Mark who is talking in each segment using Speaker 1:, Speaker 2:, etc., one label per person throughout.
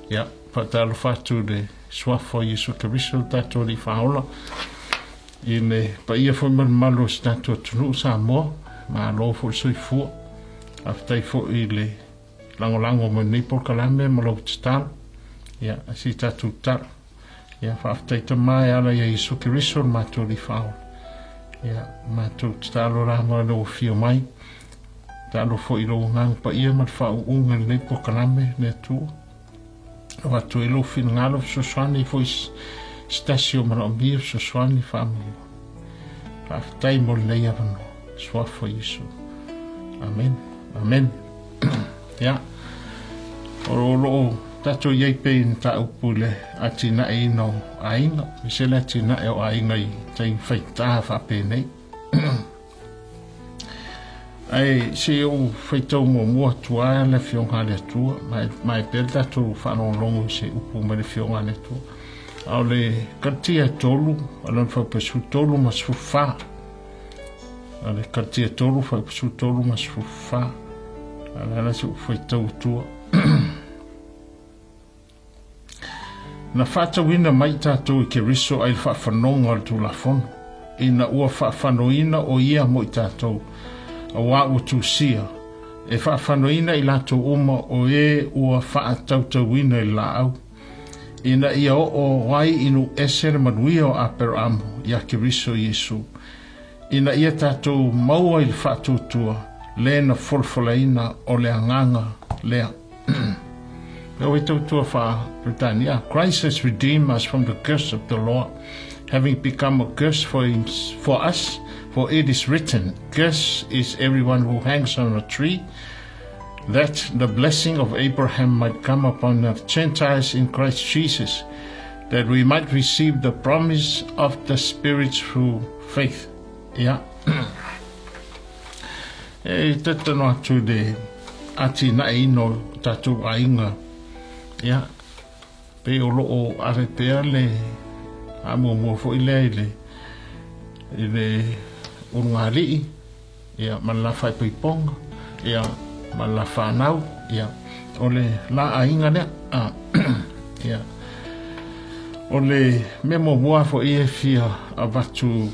Speaker 1: Ia, faatalofa atu i le Suafa o Iesu Keriso lo tatou Alii Faaola, i le paia foi ma le mamalu o si tatou atunuu Samoa, malo foi le soifua. Faafetai foi i le lagolago mai lenei polokalame ma lau tatalo. Ia, se i tatou tatalo. Ia, faafetai Tama e ala ia Iesu Keriso le matou Alii Faaola. Ia, matou tatalo la ma lou afio mai. Tatalo foi i lou agaga paia ma le faauuga i lenei polokalame le Atua. Avatu ai lou finagalo fesoasoani foi se tasi o manaomia fesoasoani faamanuia. Faafetai mo lenei avanoa. Suafa Iesu. Amen. Amen. Ia. O loo tatou i ai pea i mataupu i le atinaeina o aiga, aemaise le atinae o aiga i taimi faigata faapenei. Ae se i ou faitau muamua atu lava le Afioga a le Atua, ma e pea le tatou faalogologo i se upu mai le Afioga a le Atua. A o le Kalatia e 3, a lona fuaiupu 13 ma 14. A le Kalatia 3, fuaiupu 13 ma 14. A le ala se ou faitau atua. Na faatauina mai i tatou e Keriso ai le faafanoga o le Tulafono, ina ua faafanoina o ia mo i tatou, auā ua tusia, e faafanoina i latou uma o e ua faatautauina i le laau, ina ia oo ai i nuu ese le manuia o Aperamo iā Keriso Iesu, ina ia tatou maua i le faatuatua le na folafolaina o le agaga lea. Christ has redeemed us from the curse of the law, having become a curse for, him, for us, for it is written, Curse is everyone who hangs on a tree, that the blessing of Abraham might come upon the Gentiles in Christ Jesus, that we might receive the promise of the Spirit through faith. Yeah. E tatano atu le atinaeina o tatou aiga, ia, pei o loo ave pea le faamuamua foi lea i le i le ulugalii, ia, ma le la faaipoipoga, ia, ma le la fanau, ia, o le la aiga lea, a, ia. O le mea muamua foi e fia avatu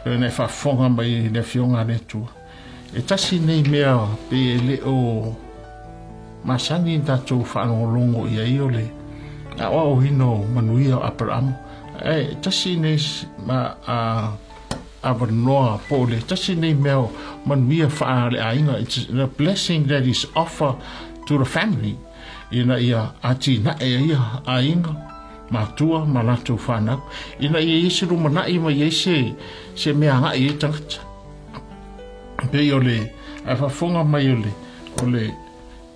Speaker 1: pei ona e faafofoga mai i le Afioga a le Atua. E tasi nei mea pei e le o masani na tatou faalogologo i ai o le aoaoina o manuia o Aperamo. Ae tasi nei ma a avanoa po o le tasi nei mea o manuia faaleaiga. It's a blessing that is offered to the family ina ia atinae ai ia aiga matua ma latou fanau ina ia i ai se lumanai ma i ai se, se mea agai ai tagata. Pei o le ae faafofoga mai o le o le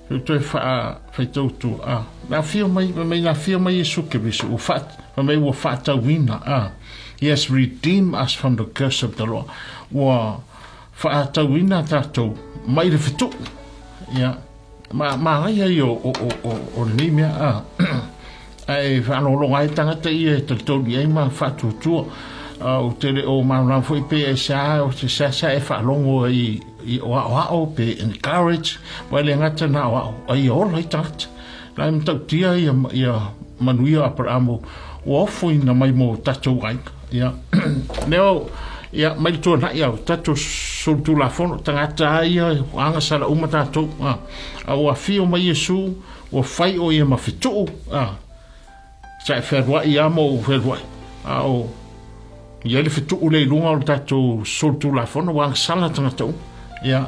Speaker 1: o toe faa faitau atu a na afio mai mai na afio mai Iesu Keriso ua faa fai mai ua faatauina a He has redeemed us from the curse of the law ua faatauina tatou mai le fetuu ia ma manaia ia o o o o lenei mea a ae faalogologo ai tagata ia e talitonu i ai ma faatuatua. Ou te le o malamalama foi pe e sa o se seasea e faalogo ai i o aoao pe encourage, aua e le gata na aoao, a ia ola ai tagata. La e matautia ia, ia manuia o Aperamo ua ofoina mai mo tatou aiga. Ia, lea ia, mai le tuanai au, tatou solitulafono, tagata ia, agasala uma tatou, a, a ua afio mai Iesu, Ua fai ʻo ia ma fetuʻu, a sa e fealuaʻi lava ma ou fealuaʻi, a o i ai le fetuʻu lea i luga o le tatou solitulafono, ua agasala tagata uma. Ia,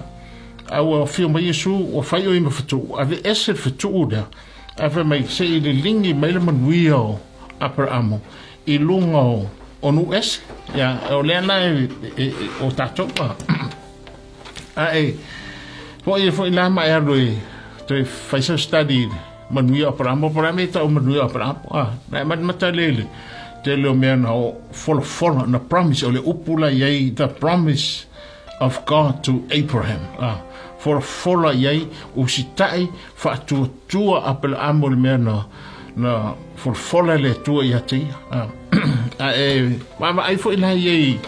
Speaker 1: a ua afio mai Iesu, ua fai ʻo ia ma fetuʻu, aveese le fetuʻu lea, ae fai mai, se i liligi mai le manuia o Aperamo i luga o, o nuu ese. Ia, o lea la e, e, e, o tatou, a. Ae, foi foi la ma e alu e toe fai sau study i manuia o Aperamo, po o le a mea e tau manuia o Aperamo. Ah, na e matamata le le tele o mea na o folafola, na promise, o le upu la i ai, the promise of God to Abraham. Ah, folafola i ai, usitai, faatuatua Aperamo i le mea na, na folafola e le Atua ia te ia. Ah, ae vaavaai foi la ia i,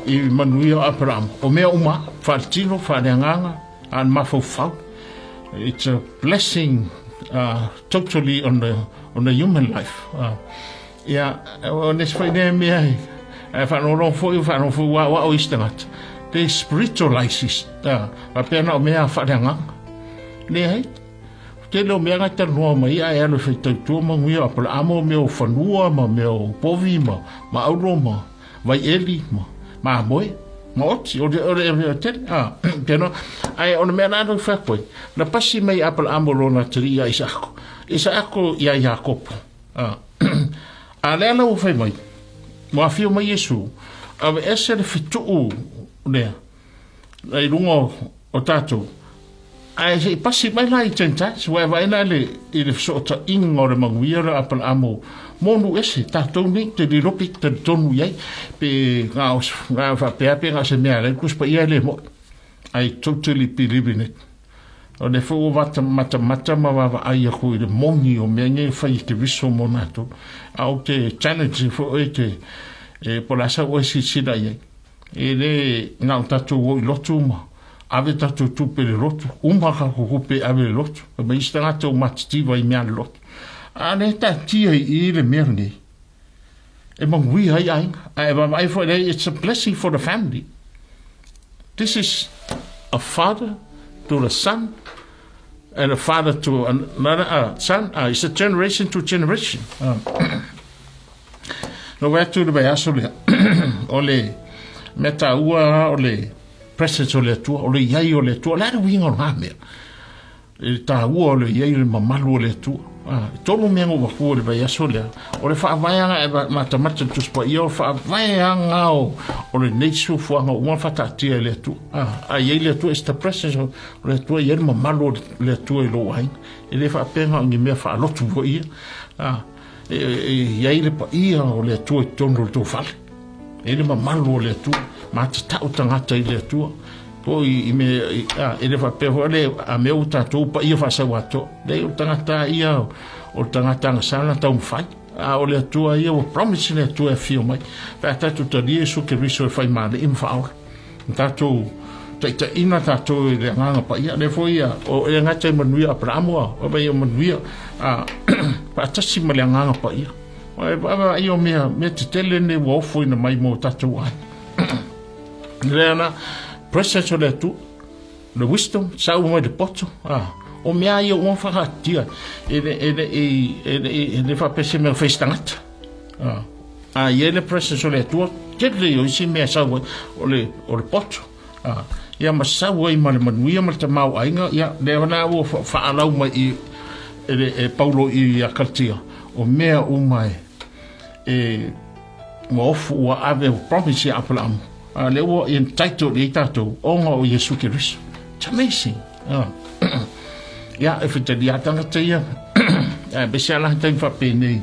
Speaker 1: i manuia o Aperamo, o mea uma, faaletino, faaleagaga, a le mafaufau. It's a blessing Totally on the, on the human life. Ia, o nisi foi nea mea, e whaanono foi, whaanono foi wa wa o isi tangata. They spiritualize it. Faapea na o mea whareanganga. Leai, tele o mea ngai talanoa mai ai alu e fai tautua manuia o Apalaamo o mea o fanua ma mea o povi ma, ma aulo ma vaieli ma mamoe ma oti o le o le o tele a teno ai o le mea na alu fai koe na pasi mai Apalaamo lona tali ia Isaako Isaako ia Iakopo a a lea la ua fai mai ua afio mai Iesu ave ese le fetuu lea i luga o tatou. Ae se i pasi mai la i Gentiles, ua e vaai la le, i le fesootaiga o le manuia o Apalaamo mo nuu ese, tatou nei, te le iloa pe talitonu i ai, pe na o, na faapea pe na o se mea a le Tusi Paia e le mo'i. I totally believe in it. O lea foi ua vata matamata ma vaavaai aku i le moni o mea nei e fai e Keriso mo natou. A ou te challenge foi oe te, e, po o le a sau oe silasila i ai. E le na o tatou o i lotu ma ave tatou tupe i le lotu, uma tatou tupe e ave i le lotu, fai mai isi tagata ua matitiva i mea a le lotu. A lea e taatia i i le mea lenei, e manuia ai aiga. Ae vaavaai foi lea, it's a blessing for the family. This is a father to the son and a father to another son. It's a generation to generation. No wai atu le vaiaso lea, o le mea taua o le presence o le Atua, o le iai o le Atua, o le a le uiga o lena mea? E taua o le iai o le mamalu o le Atua. Ah, e tolu mea na ou avatua i le vaiaso lea, o le faavaeaga e matamata le Tusi Paia, o le faavaeaga o, o lenei soifuaga ua uma ona faataatia e le Atua. Ah, a iai le Atua, it's the presence o le Atua, iai le mamalu o le Atua i lou aiga. E le faapea na o ni mea faalotu foi ia. Ah, E i ai le paia o le Atua i totonu o le tou fale. E i le mamalu o le Atua, matatau tagata i le Atua. Po i, i me, i, a, e le faapea foi le, a mea ua tatou paia faasauatoa. Leai, o le tagata ia, o le tagata agasala taumafai. A o le Atua ia, ua promise le Atua e afio mai. Pe a tatou talia Iesu Keriso e fai ma Alii ma Faaola. Tatou taitaiina tatou i le Agaga Paia. Lea foi ia, o e gata i manuia Aperamo a, o mai o manuia a faatasi ma le Agaga Paia. O e vaavaai o mea, mea tetele nei ua ofoina mai mo tatou ai. Lea na, presence o le Atua, le wisdom, sau mai le poto, a, o mea ia ua whakaatia, e le, e le, e le, e le faapea se mea whai tangata. A, A i ai le presence o le Atua, tele ia o isi mea e sau ai, o le, o le poto. A, ia ma sau ai ma le manuia ma le tamaoaiga, ia, lea na ua faalau mai i, e, le, e Paulo i ia Kalatia, o mea uma e, e ua ofu, ua ave, ua promise ia Apalaamu. A lea ua entitled i ai tatou, ona o Iesu Keriso. It's amazing. A. Ia, e fetalia tangata ia, aemaise lava la taimi faapenei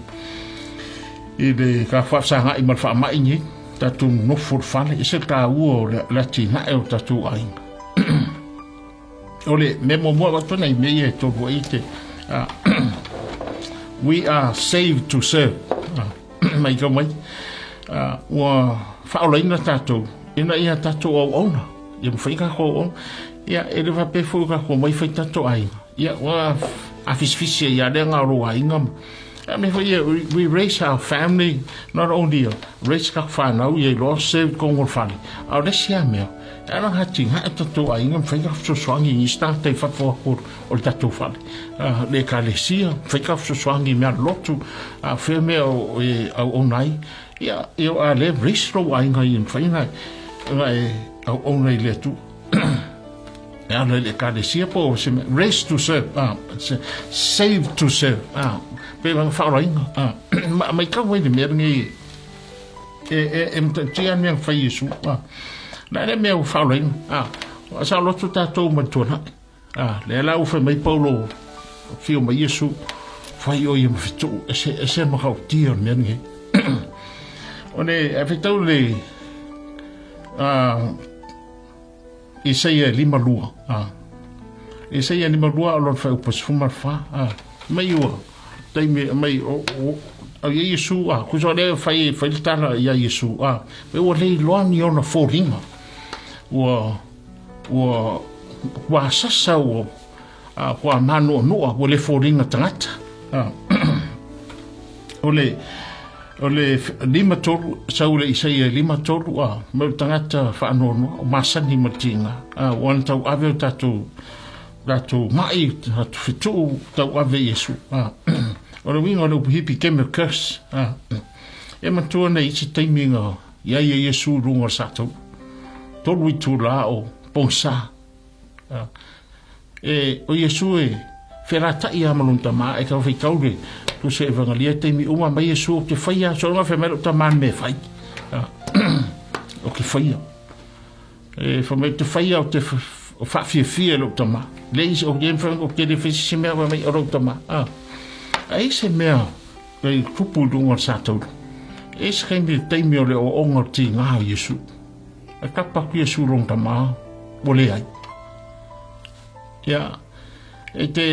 Speaker 1: i le ka faafesagai ma le faamai nei, tatou nonofo i le fale, e ese le taua o le atinae o tatou aiga. O le mea muamua avatu nai mea ia e tolu ai te we are saved to serve. Mai kau mai. Ua faaolaina tatou ina ia tatou auauna. Ia mafai tatou auauna. Ia, e le faapea foi o tatou omai fai tatou aiga. Ia, ua afisifisi ai lava le aga o lou aiga. A mea foi ia, we raise our family, not only raise tatou fanau ia iloa serve totonu o le fale, a o le isi lava mea, e ala ona atinae tatou aiga ma fai tatou fesoasoani i nisi tagata i fafo atu o le tatou fale. Le ekalesia, fai tatou fesoasoani i mea lotu, a fea mea e auauna ai. Ia, ia a le raise lou aiga ia mafai ona e auauna i le Atua. E ala i le ekalesia po o se mea, raise to serve, save to serve, pe wanga whaorainga. Mai kau ai le mea lenei e, e, e matautia mea whai Iesu. Na le mea ua whaorainga. Sa lotu tātou ma tuanai. Lea la ua whai mai Paulo whio mai Iesu, whai o ia ma whitu, ese, ese makautia o le mea lenei. O le, e whitau le, Isaia e 52. Isaia e 52 o lona fuaiupu 14. Mai ua taimi mai o o o ia Iesu a kusa lea fai fai le tala ia Iesu a me ua le iloa ni ona foliga ua ua ua asasa ua. A kua mānuanua, ua le foliga tagata. A, o le, o le 53, sau le Isaia 53, a, me o le tagata faanoanoa, o masani ma le tiga, a, ua na tauave o tatou, tatou mai, tatou fetuu, tauave i Iesu. A, o le uiga o le upu he became a curse. A, e matua nei i se taimi nga i ai e Iesu i luga o le sataua. Tolu itulā o pogisa. E, o Iesu e felataʻi a ma lona tamā e tau faitau le tusi evangelia taimi uma mai Iesu ou te faia sologa fai mai lou tamā le mea e fai. Ou te faia. E fai mai ou te faia ou te faafiafia i lou tamā. Le isi o te ou te le fai se mea fai mai o lou tamā. A i se mea e tupu i luga o le satauro. E se kaimi le taimi o le ooooga o le tigā o Iesu. E kapa atu Iesu i lona tamā, ua leai. Ia, e te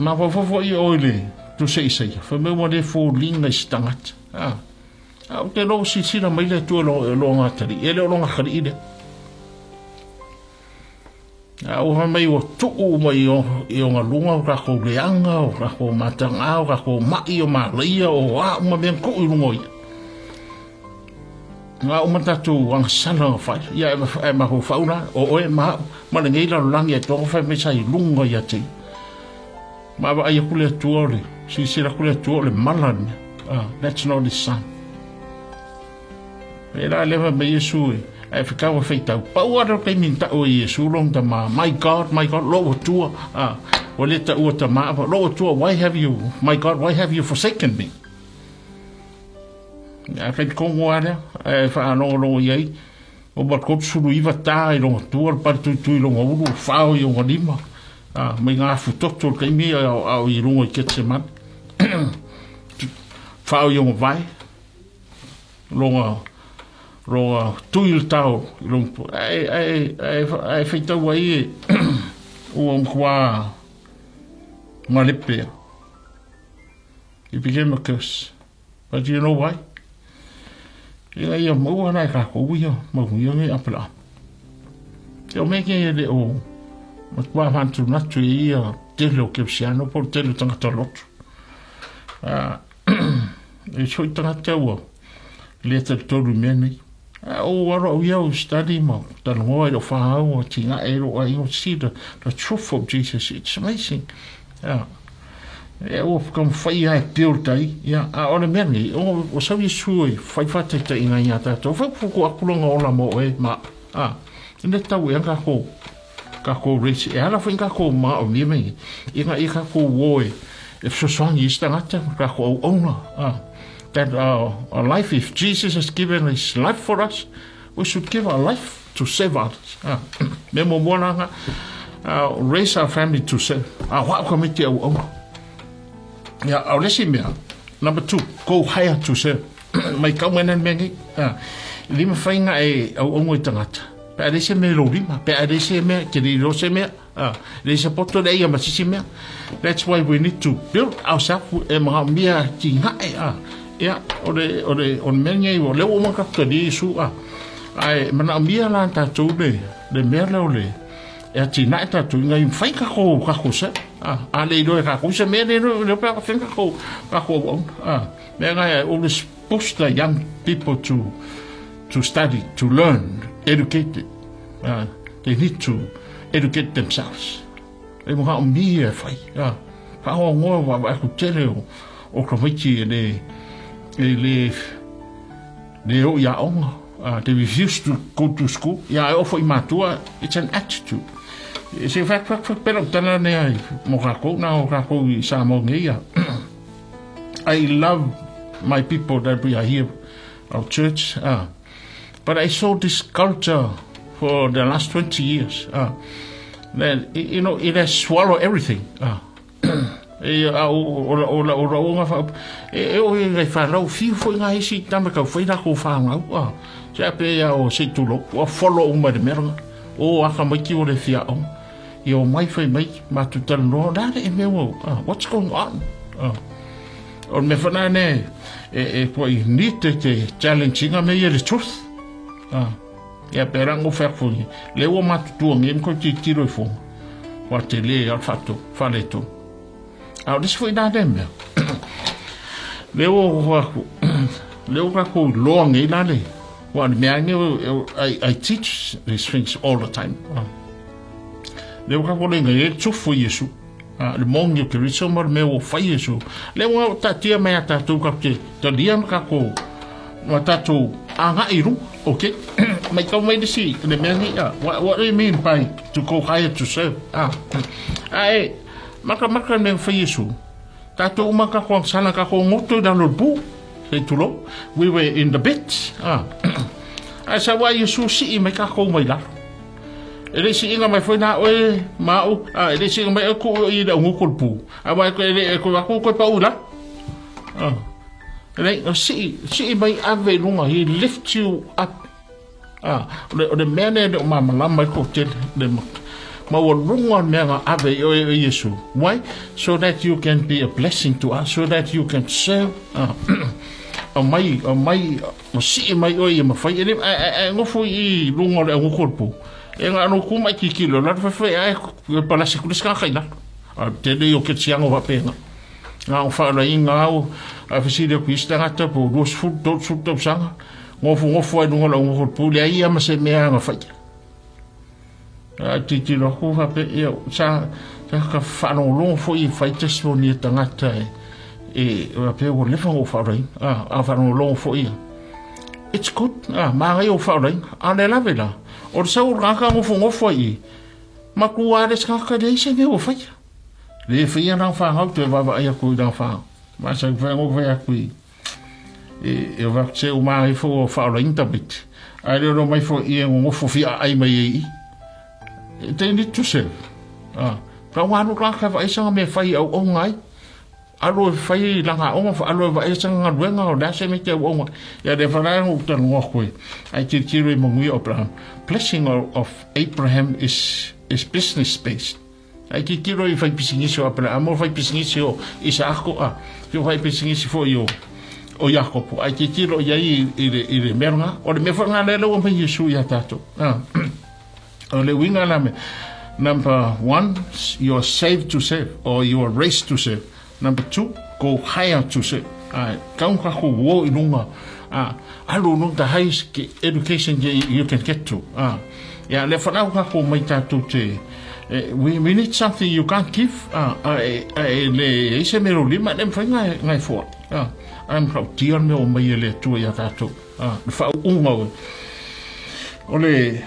Speaker 1: mafaufau foi oe i le Tusi a Isaia, fai mai ua le foliga i se tagata. A, a ou te iloa ua silasila mai le Atua i lona atalii, e le o lona atalii lea. A ua fai mai ua tuu mai i ona luga o tatou leaga, o tatou matagā, o tatou maʻi, o malaia, o a uma mea na tuu i luga o ia. Na uma tatou agasala na fai, ia e mafaufau la, o oe ma au, ma lenei lalolagi e toga fai mai sa i luga ia te ia. Ma vaai atu le Atua o le, silasila atu le Atua o le mala le mea. Ah, that's not his son. E la lea fai mai Iesu e, ae fekau e faitau. Pau lava le taimi na tau ai e Iesu lona tama, My God, my God, lou Atua, ah, ua le taua tama, lou Atua, why have you, my God, why have you forsaken me? A kai kongo a lea, e whaalongolongo i ai, o ma 39 tā i longa tua, le pare tuitui i longa ulu, o whao i onga lima, a, mai ngā futoto o le taimi a, a, i runga i Getsemane. Whao i onga vai, longa, longa tui le tao i longa tua. Ai, ai, ai, ai whaitau ai e, ua mkua malepea. He became a curse. But do you know why? Ina ia maua la e kākou ia, mau ia ngai Aperaha. Te o mea ke le o matua whantunatu i ia tele o Kerisiano po le tele o tangata lotu. E soi tangata ua le talitonu i mea nei. A o aro au ia o study ma talanoa i lou whahau o tinga e lo ai o see the truth of Jesus. It's amazing. Yeah. E ua whakamawhai ai build ai. Yeah. A o le mea nei, o, o sau Iesu e whai whātaitaiga i a tātou. Whai puku aku longa ola mo oe ma. A, ina tau e kākou, kākou race. E ala whai kākou ma o mea mai. I ngā i kākou o e, e fesoasoani i se tangata, kākou auauna. A, that our life, if Jesus has given his life for us, we should give our life to save others. Ah, me mo mo nanga, raise our family to save. Ah, wa ka miti au au. Ya, au lesi mea. Number two, go higher to serve. Mai kau mai nani mea nei. Ah, lima whainga e au au i tangata. Pe a se mea lo lima, pe a se mea, te riro se mea. Ah, le se poto le ia ma sisi mea. That's why we need to build ourselves e mga mia ki ngae. Ah, ia, o le, o le, o le mea nei, o le ua maka ka ni Isu, ah. Ai, mana mia la tātou le, le mea leo le, e ati nae tātou, ngai whai kako, kako se, ah, a le iloe kako se mea le, le pea ka whai kako, kako au, ah, mea ngai, I always push the young people to study, to learn, educate it. They need to educate themselves. E mga o mi e whai. Whaongoa wa wa aku tele o, o ka maiti e le, e le, le o ia onga. They refuse to go to school. Ia e ofo i mātua, it's an attitude. E se whak whak whak pera o tana ne ai mo kākou, nā o kākou i Samoa nei ia. I love my people that we are here, our church. But I saw this culture for the last 20 years. That, you know, it has swallowed everything. E a o o o o o o nga fa e e o e ngai whanau fiu foi ngā isi tama kau whai rako whanau a se ape ia o se tulo ua follow uma le meranga o aka mai ki o le fia o i o mai whai mai ma tu talanoa la le e mea ua what's going on O le mea whana ne e e kua i ni te te challenge inga me ia le truth. Ah. Ia pe rango whea fo ni. Le ua matutua nge mko ti tiro i fonga. Ua tele lava le faato, faaletonu. A o le isi foi la lea mea, lea ua ou atu, lea ua tatou iloa nei la le, aua o le mea lava lenei, I teach these things all the time. Lea ua tatou le nei e tufu i Iesu. Le moni o Keriso ma le mea ua fai Iesu. Lea ua taatia mai a tatou tatou te talia ma tatou ma tatou agai i luga. Okay. Mai tau mai le si le mea nei. What do you mean by to go higher to serve? Ah. Ae matamata le mea na fai Iesu. Tatou uma tatou agasala tatou goto i lalo o le pu. Sei tulou. We were in the pit. Ah. Ae sau a Iesu sii mai tatou mai lalo. E le siiga mai foi na oe ma au, a e le siiga mai oe tuu i le augoto o le pu. Aua e koe le e koe atu koe pau i lalo. Ah. E le o sii, sii mai ave i luga, he lift you up. Ah, o le, o le mea lea e le o malamalama ai le toatele, le maualuga o le mea na ave i oe e Iesu. Why? So that you can be a blessing to us, so that you can serve. Ah, aumai, aumai, ma sii mai oe ia mafai. E le, ae, ae, ae nofo i luga o le augoto o le pu. E nga ano ku mai tilotilo, lalo fai fai ae, e palasi atu le isi tagata i lalo. A tele ia o kerisiano faapena. Na o faalaina au, a fesili atu i isi tagata po o 20, 30 tausaga, Nofonofo ai luga o le augofopu, leai ia ma se mea na faia. Ae tilotilo atu faapea, ia, sa, sa ka faalogologo foi e fai testimony a tagata e, e faapea ua leva ona ou faaolaina. Ah, a faalogologo foi ia. It's good, ah, manaia ou faaolaina. A o le lave la, o le sau o le tagata nofonofo ai i, matua lava le isi tagata leai se mea ua faia. Le faia lana fanau, toe vaavaai atu i lana fanau. Ma sau fai fai atu i, E, e o se o mai fo o whaoraina tamaiti. Ai le mai fo i e ngofo fi a ai mai e i. They need to serve. Ah, ka wā no ka ka vaesanga me whai au o ngai. Alo e whai langa onga, alo e vaesanga ngaluenga o lea se me te au onga. Ia le whanae o tanu ngoa koe. Ai te tiro i manguia o Abraham. Blessing of Abraham is business based. Ai titiro i whai pisinisi o Aperahama, o whai pisinisi o Isaako, a, ki o whai pisinisi foi o, o Iakopo. Ai titiro i ai i le, i le mea nga, o le mea foi nga lele ua mai Iesu ia tātou. A, o le uiga la me, number one, you are saved to serve, or you are raised to serve. Number two, go higher to serve. A, kau kako wo i lunga, a, alu nung the highest education you can get to. A, ia, le whanau kako mai tātou te, we need something you can't give, a, a, e, a, e le, e se mero lima, le mwhai ngai, ngai fua. A, a mkau tia me o mai e le atua ia tātou. A, le whaunga o, o le,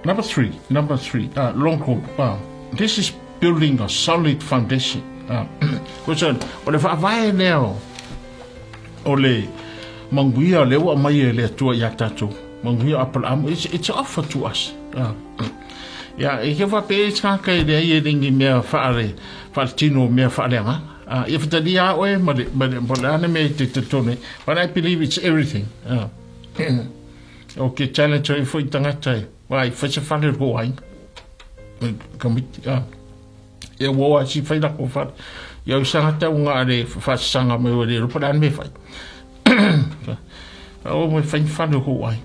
Speaker 1: number three, number three, a, long call, a, this is building a solid foundation. A, ko se, o le whaavae lea o, o le manuia lea ua aumai e le Atua ia tātou. Manuia Aperahama, it's offered to us. A, ia, e ke whape e tagata e leai e lengi mea whaare, whaatino mea whaaleanga. A, ia whatalia a oe, ma le, ma le, ma le ane mea i te tone. But I believe it's everything. A, o ke challenge oi foi tangata e, wai, whai se whare ro ai. Kamiti, a. E ua oa si whai lako whare. Ia u sangata u ngā re whasanga me ua re ropa le me whai. O me whai whare ho ai.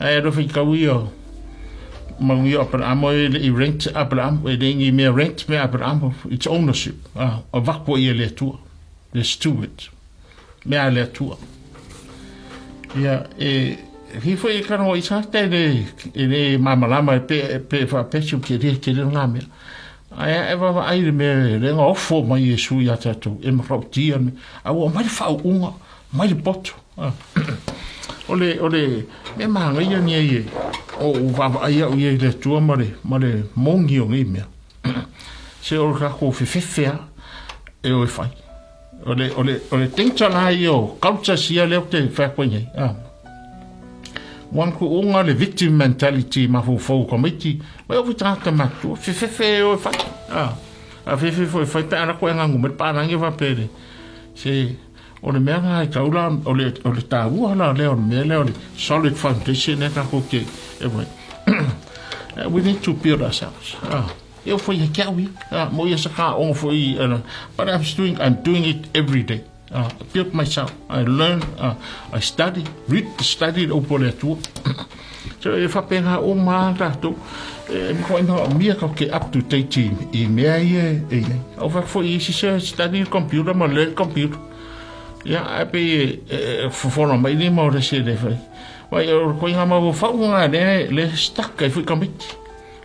Speaker 1: Ai ro whai kau ia mau ia Abraham e le i rent Abraham e le ngi mea rent me Abraham it's ownership. Ah, a vakua ia le atua. The steward. Mea a le Atua. Ia, e, hi foi e kano i sa te le, e le māmalama e pe, pe whaapetu ke re, ke re ngā mea. Ai e wawa ai le mea, le ngā ofo mai Iesu i a tātou, e makrau tia me, a ua mai le whaunga, mai le poto. Ah. O le, o le, me mahangaia ni ai e, o o wawa ai au i le Atua ma le, ma le mongi o ngei mea. Se o le kako fefefea e o e whai. O le, o le, o le danger la ia o culture sia lea ou te whai atu ai nei. Ah. Ua mkuunga le victim mentality mafaufau o tamaiti, mai o tagata matutua, fefefe e o e whai. Ah. A fefe foi whai pe ara koe ngangu mai pārangi whapere. Se, o le mea ngā e tau la, o le, o le tāua la lea o le mea lea o le solid foundation e kako ke, e wai. We need to build ourselves. Ah. E o foi he au ia. Ah, mo ia sa ka ongo foi, but I'm doing it every day. I build myself, I learn, I study, read, study le upu o le Atua. So e faapena uma lava tatou. E matuai manaomia tatou te up to date i mea ia e i ai. Ou fai atu foi i isi se study le computer ma learn computer. Ia, ae pei e fofola mai lima o le isi e le fai. Vai, o le koiga mafaufau lena lea lea stuck ai foi tamaiti.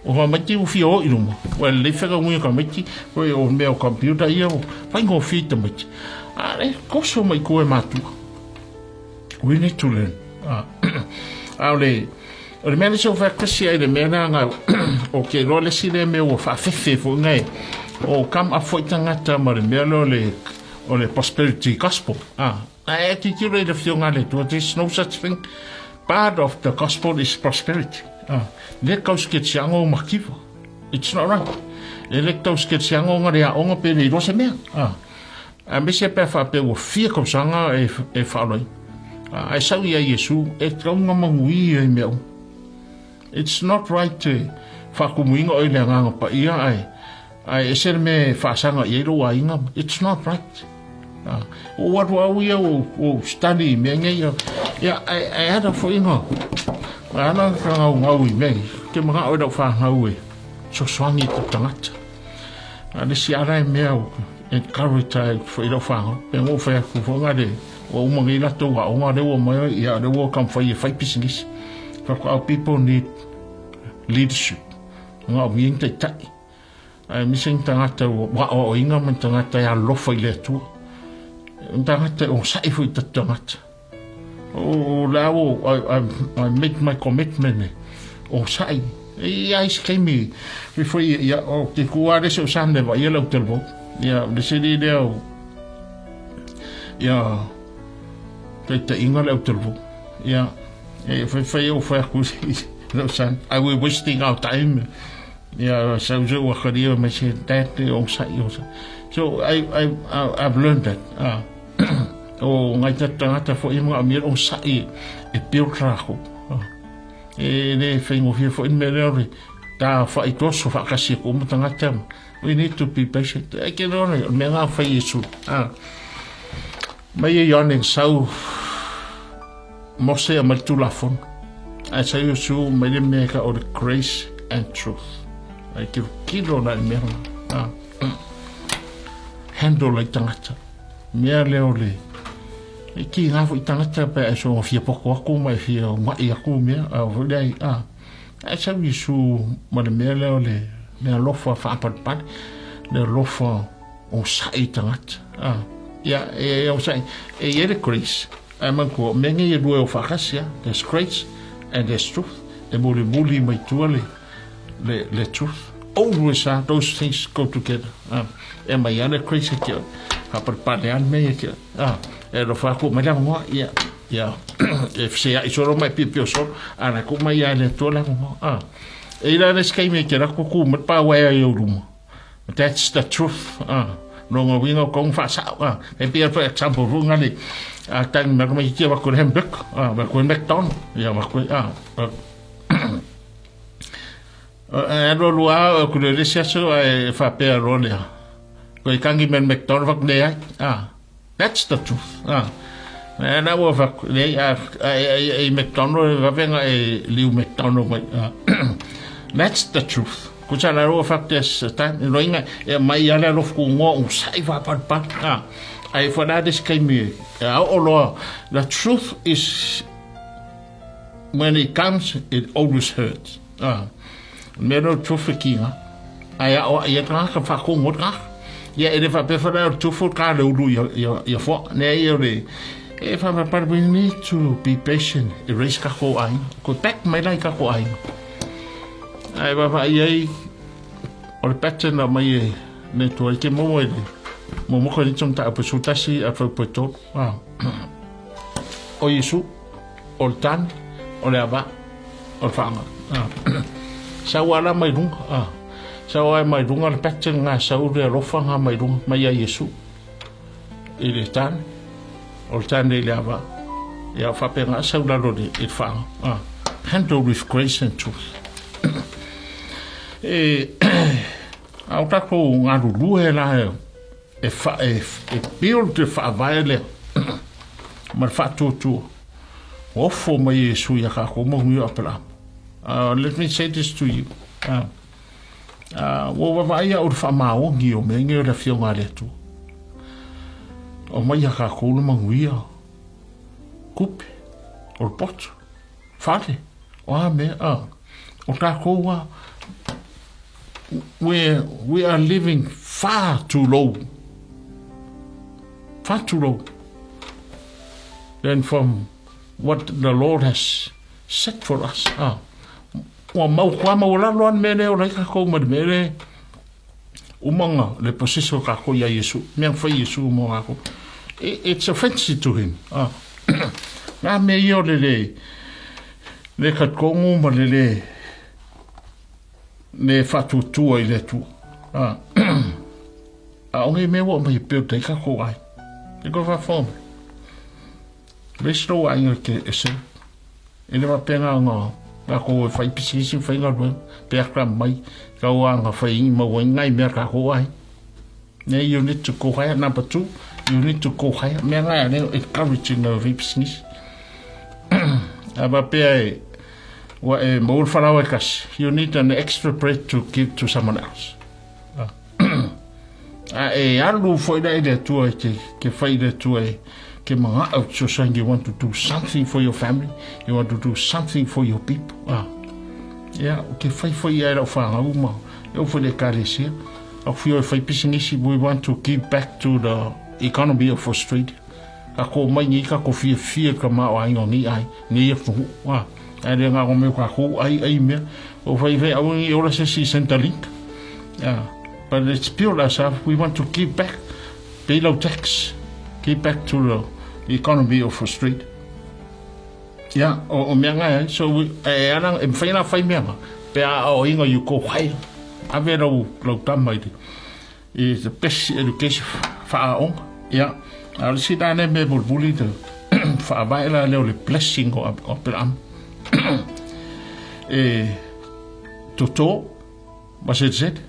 Speaker 1: O tamaiti ua fia o i luma, ua lelei fegaluia tamaiti, foi o mea o computer ia ua faigofie i tamaiti. A o lea e toso mai tua e matua. We need to learn. A o le, o le mea lea sa ou fai atu tasi ai le mea lea na, o ke iloa le isi lea mea ua faafefe foi na e, o come up foi tagata ma le mea lea o le, o le prosperity gospel. Ah, ae tilotilo i le Afioga a le Atua, there's no such thing. Part of the gospel is prosperity. Ah, le tau seketiaga o mativa. It's not right. E le tau seketiaga o nga le aoga pe le iloa se mea. Ah, Aemaise pe a faapea ua fia tausaga e faaloina. Ae sau ia Iesu e tauga manuia i mea uma. It's not right te faatumuina oe i le Agaga Paia ae ae ese le mea e faasaga i ai lou aiga. It's not right. Ua ou alu au ia ua ou study i mea nei. Ia ae ae ala foi na ala ka gaugau i mea nei. Ou te manao i lau fanau e fesoasoani i tou tagata. A le isi ala e mea encourage ai foi lau fanau. Pe ngou fai atu foi nga le ua uma nei latou aoga lea ua mai ia lea ua taumafai e fai pisinisi. Fai atu our people need leadership. Nga o ni taitai. Ae misa ni tagata ua aoaoina ma ni tagata e alofa i le Atua. Ni tagata e onosai foi i tatou tagata. O le a ua I make my commitment e onosai. E i ai se taimi fai foi ia o te kū a le se o sane va ia lau telefoni. Ia le seli lea o ia taitaiga le au telefoni. Ia e fai fai o fai aku lau son. I will wasting our time. Ia sau se ua kalia mai se dad e onosai onosai. So I've learned that. O ngai tagata foi e manaomia le onosai e build rākou. E le faigofie foi le mea lea o le tafai toso faatasi atu uma tagata. We need to be patient. E ke loa le mea ngā whai Iesu. Mai e Ioane sau Mose a mai le Tulafono. Ae sau Iesu mai le mea ka o le grace and truth. Ai ke kilo na le mea ngā. Handle ai tagata. Mea lea o le e ki ngā foi tagata pe e so fia poko aku ma e fia mai aku mea a foi lea a ae sau Iesu ma le mea lea o le mea alofa faapalepale le alofa o sa'i tagata a ia e o sa'i e i ai le grace ae manatua o mea nei e lua e o faatasi a there's grace and there's truth e mulimuli mai tua le le, le truth. Always are those things go together. E mai ana grace e te haparepare ana mea e te e alofa aku mai le avanoa ia ia e feseai solo mai piopio solo ana ku mai ia le Atua le avanoa. E ira le se taimi e te rako ku mai pa waea i ou luma. That's the truth. No nga winga o kong whaasao. E pia for example, runga le a tangi mai mai tia wako le hamburger, wako le McDonald, ia wako E alualu lava oe kule le isi aso ae faapea loa lea. Koe kangi me McDonald fak leai. Ah, that's the truth. Ah. E na ua fak leai a e McDonald e vavenga e liu McDonald mai. Ah. That's the truth. Ko sa la ua fak des time loinga e mai ala lof ku ngoa u sai va pa pa. Ah. Ai fa la des kaimi. A o loa the truth is When it comes, it always hurts. Ah. Mea no tufu ki nga. Ai a o ia ka ka whakongo ka. Ia e le whapea whara o tufu ka le uru ia ia ia fo. Ne ia le e wha but we need to be patient. E raise ka ko ai. Ko back mai lai ka ko ai. Ai wa wa ia i o le pattern o mai e ne tua i ke mo e le mo mo ko ni tsong ta apu sutasi a fau po Ah. O Iesu. O le tane, o le ava, o le whaanga. Sau ala mai runga. Sau ai mai runga le pattern ngā sau le alofa ngā mai runga, mai a Iesu. I le tane, o le tane i le ava. Ia whapea ngā sau lalo le, i le whaanga. Handle with grace and truth. E, a o tātou ngā rurue la e, e, wha, e, e build te whaavae lea ma le faatuatua. Ua ofo mai Iesu ia kākou manuia o Apelama. Let me say this to you. Ua vaavaai au i le faamaoni o mea nei o le Afioga a le Atua. Aumai ia kākou le manuia, tupe, o le poto, fale, o a mea, o tākou a, we are living far too low. Far too low. Than from what the Lord has set for us. Ua mau koa maualalo a le mea lea o lai kākou ma le mea lea umaga le posese o kākou iā Iesu, mea fai Iesu mo kākou. It's offensive to him. Nā mea ia o le le le talitonu ma le le le faatuatua i le Atua. A o nei mea ua aumai e build ai kākou ai. E koe faafofoga mai. Raise lou aiga ke e se. E le faapea na kākou e fai pisikisi ma fai galuega, pe aka mai kau anga fai ingi maua ai ngai mea kākou ai. Ne, you need to go higher. Number two, you need to go higher. Mea ngai ane encouraging na fai pisikisi. A faapea e, ua e maua le falaoa e kasi, you need an extra bread to give to someone else. A e alu foi la i le Atua e te, ke fai i le Atua e ke mana'o fesoasoani, you want to do something for your family, you want to do something for your people. Ah. Ia, o ke fai foi ia e lau whanau ma, e o foi le ekalesia. Au whio e fai pisinisi, we want to give back to the economy of Australia. Ka ko mai nei ka ko fia fia ka ma o ainga nei ai, nei e fuhu. Ah. Ai le ngā mea ka ko ai ai mea. O fai fai au ngi ora se si Centrelink. Ah. But it's built ourselves, we want to give back, pay low tax, give back to the economy of Australia. Yeah, o, o mea ngai ai, so we, e ana, e mwhai ana whai mea nga, pe a o inga you go higher, ave lau, lau tama i te, i the best education whaaonga. Yeah, a o le si nane me mulimuli te whaavae la leo le blessing o, o Aperama. E, toto, ma setesete,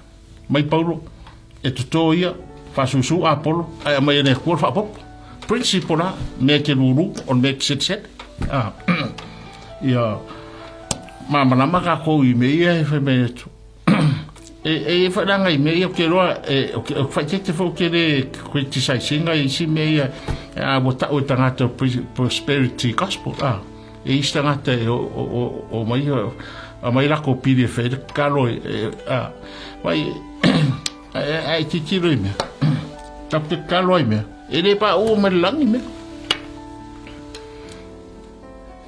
Speaker 1: mai Paulo, e totō ia, whaasūsū Apollo, ae aumai e le Atua le faaopoopo. Principle la, mea e te lūlū, o le mea e te setesete. Ah, ia, māmalama kākou i mea ia e whai mai atu. E, e e whairanga i mea ia, o te roa, e, o te whaitete fo te re criticising ai isi mea ia, a ua tau e tangata prosperity gospel. Ah. E isi tagata e o, o, o, o mai, a mai lako piri e whaere, kalo e, e, a, mai, e, e, e titiro i mea. Taku te kalo ai mea. E le pa ua mai le langi mea.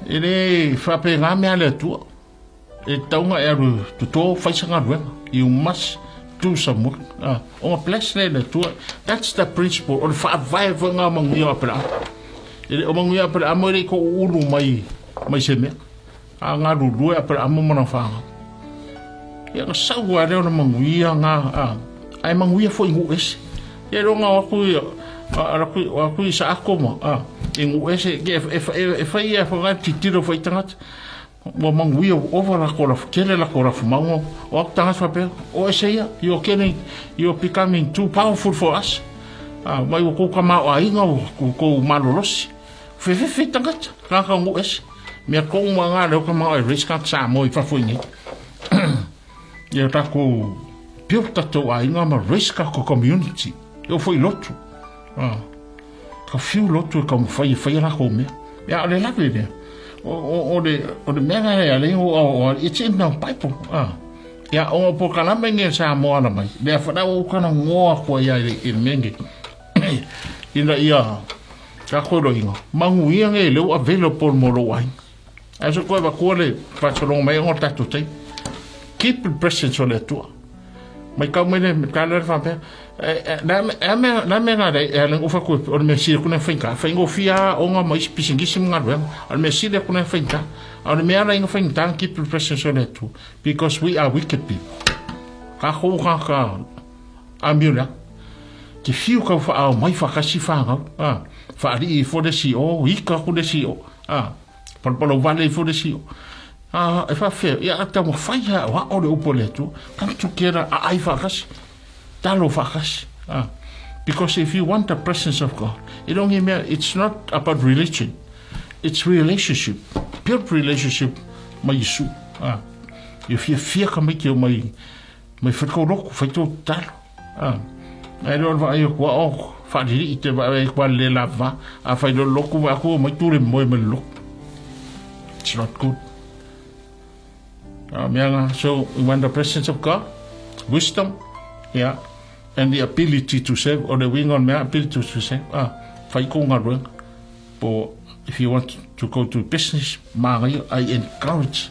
Speaker 1: E le whape ngā mea le atua. E taunga e alu toto whai sa galuega. You must do some work. Ah, o bless le le Atua. That's the principle. O le faavae foi ngā manuia o Aperahama. E le o manuia o Aperahama e le i ko ulu mai, mai se mea. A ngā lulue Aperahama mana whanga. Ia ka sau a leo na manuia ngā, a, ai manuia foi ngu ese. Ia ronga o aku i, a, a, o aku i sa ako ma, a, i ngu ese, e, e, e, e whai ia whangai titiro whai tangata. Ua manuia ua ova lako rafu tele lako rafu maunga o aku tagata faapea o ese ia you are getting you are becoming too powerful for us ah, mai ua kou tamaoaiga ua kou malolosi fefefe tagata kaka ngu ese mea kou ma ngā leo ka e race ka Samoa i fafo i nei ia takou build tatou aiga ma race ka community e o foi lotu ah. Ka whiu lotu e taumafai e whai a lākou mea. Ia, o le lawe lea. O, o, o, le, o le mea lea a le o, o, o, it's in the Bible. Ah. Ia, o po kalama nge sa mo ala mai. Lea whanau o kana ngoa kua ia i, i le mea nge. Ina ia, ka koe roinga. Mangu ia nge leo available mo lou ai. Ai so koe wakua le whasolonga mai o tātou tei. Keep the presence o le Atua. Mai kau mai le ka le whapea. Na mea na mea ngā rei, e ale ufa koe, o le mea sile kune whainga. Whainga fia o ngā mai pisingisi mga ruenga. O le mea sile kune whainga. O le mea ala inga whainga, keep the presence o le Atua. Because we are wicked people. Ka kou ka ka amio lea. Te whiu kau whaao mai whakasi whangau. Ah, whaari i fo le si o, ika ku le si o. Ah, Palapala wale ifo le sio. A, e whawhea, ia a taua whai ha, o a ore upo le atua, come together, a ai whakasi, talo whakasi. Ah, because if you want the presence of God, it only mea, it's not about religion, it's relationship, build relationship ma Yesu. Ah. Ia fiafia tamaiti e omai mai fai tou lotu, fai tou tatalo. Ah. Ae le o le vaai atu a o faalilii te vaai atu a le lava. A fai loa le lotu vaai atu omai tu le moe mai le lotu. It's not good. Ah, mea nga, so we want the presence of God, wisdom, yeah, and the ability to serve, o le uiga o le mea, ability to serve, ah, fai kou galuega. Po, if you want to go to business, māngaia, I encourage,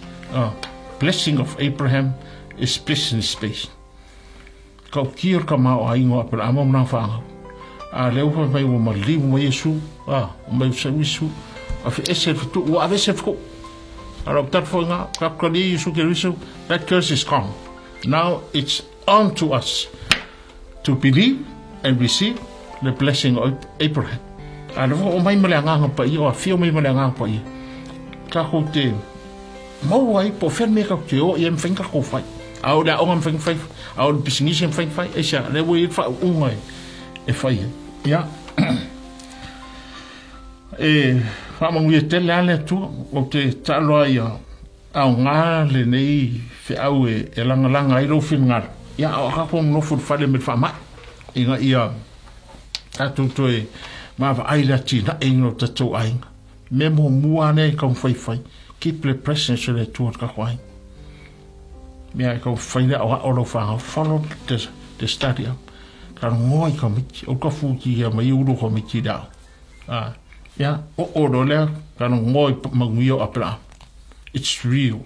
Speaker 1: blessing of Abraham is business based. Ka ukia le tamaoaiga o Aperaama ma lana fanau. A lea ua fai mai ua maliu mai Iesu, a, mai sau Iesu, aveese le fetuʻu, ua aveese le fetuʻu. A lau tali foi ngā, ka talia Iesu Keriso, that curse is gone. Now it's on to us to believe and receive the blessing of Abraham. A lea foi omai ma le agaga paia, o afio mai ma le agaga paia. Takou te maua ai po o fea le mea tatou te o i ai mafai ona tatou fai. A o le aoga mafai ona fai, a o le pisinisi mafai ona fai, aisea, lea ua i ai le faauuga e fai ai. Ia, e faamanuia tele lava le Atua, ou te tatalo lava ia aoga lenei feau e, e lagalaga ai lou finagalo. Ia, a o tatou nonofo i le fale me le faamai, ina ia tatou toe vaavaai i le atinaeina o tatou aiga. Mea muamua lava lea e taumafai e fai, keep the presence o le Atua i le tatou aiga. Mea e taumafai le aoao lau fanau, follow the, the study up. Talanoa i tamaiti, aua futia mai ulu o tamaiti i le aoga. Ah, ia, oo loa lea, talanoa i manuia o Aperahama. It's real.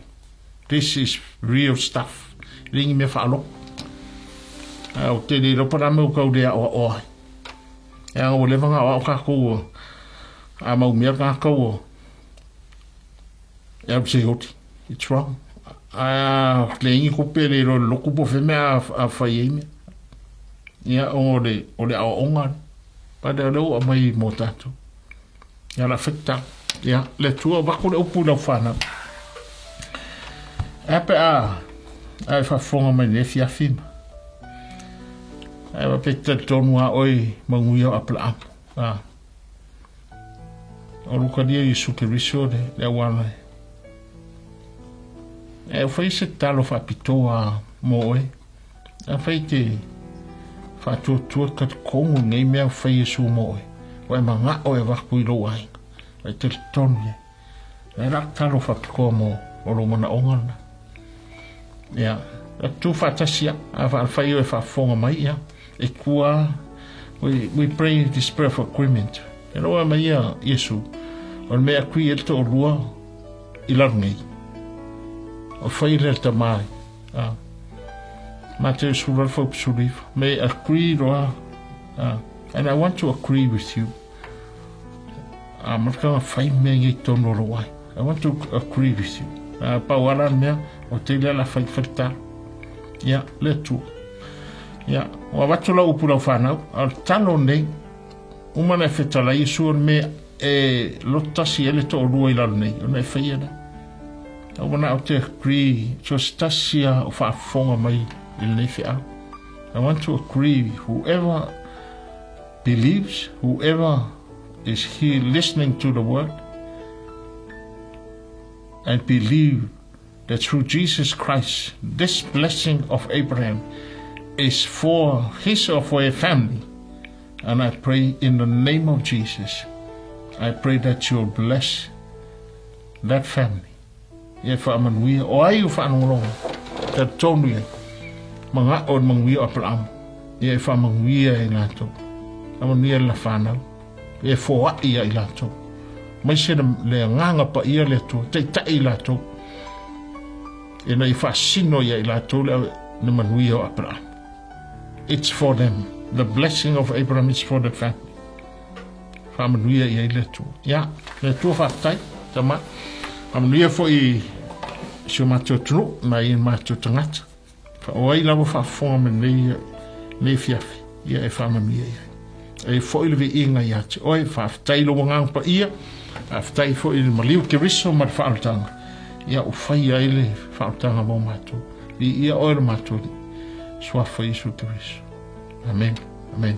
Speaker 1: This is real stuff. E le ni mea faalogo. Ae ou te le iloa po o le a mea ua tau le aoaoa ai. Leaga ua leva ona aoao tatou a mau mea tatou e alu se oti. It's wrong. A leai ni tupe le iloa i le lotu po o fea mea a fai ai mea. Ia, o le, o le aoaoga. But o lea ua aumai mo tatou. Ia, o le a fai tatalo. Ia, le Atua, avatu le upu i lau fanau. Ae a pe a, a e faafofoga mai lenei afiafi ma. Ae pe talitonu lava oe i manuia o Aperaamo. A. O Lukalia Iesu Keriso le, le auala e. E fai se tatalo faapitoa mo oe. A fai te faatuatua talitonu nei mea o fai Iesu mo oe. Ua e manao e avatu i lou aiga. Ua e talitonu ia. E la tatalo faapitoa mo o lou manaoga lena. Ia, e tu faatasi ia, a fai oe faafofoga mai ia, e tua, we, we pray this prayer for agreement. E loa mai ia Iesu, o le mea agree e le toalua i lalo nei. O fai le tama ai. Ah. Mateo 18 fuaiupu 19. May agree loa. Ah. And I want to agree with you. A ma fai mea nei tonu o lou ai. I want to agree with you. A pau ala le mea, o te lea la fai fai talo. Ia, le Atua. Ia, ua avatu lau upu lau fanau, a o le talo nei, uma na e fetalai Iesu o le mea e loto tasi ai le toalua i lalo nei, ona e faia lea. Ua manao te agree, so se tasi a o faafofoga mai i lenei feau. I want to agree whoever believes, whoever is here listening to the word and believe that through Jesus Christ, this blessing of Abraham is for his or for a family. And I pray in the name of Jesus, I pray that you'll bless that family. Ia e faamanuia, o ai o faalogologo, talitonu ia, manao o le manuia o Aperaamo, ia e faamanuia e latou, faamanuia le whanau, ia e foai ia i latou. Maise le, le agaga paia le Atua, taitai i latou, ina ia faasino ia i latou le, le manuia o Aperaamo. It's for them. The blessing of Abraham is for the family. Faamanuia i ai le Atua. Ia, le Atua faafetai, tama. Faamanuia foi i si o matou atunuu, nai o matou tagata. O ai lava faafofoga mai nei, nei afiafi, ia e faamanuia i ai. E foi le viiga ia te oe, faafetai i lou agaga paia, faafetai foi i le maliu Keriso ma le faaolataga, ia ua faia ai le faaolataga mo matou. Viia oe le matou Alii, suafa Iesu Keriso. Amen. Amen.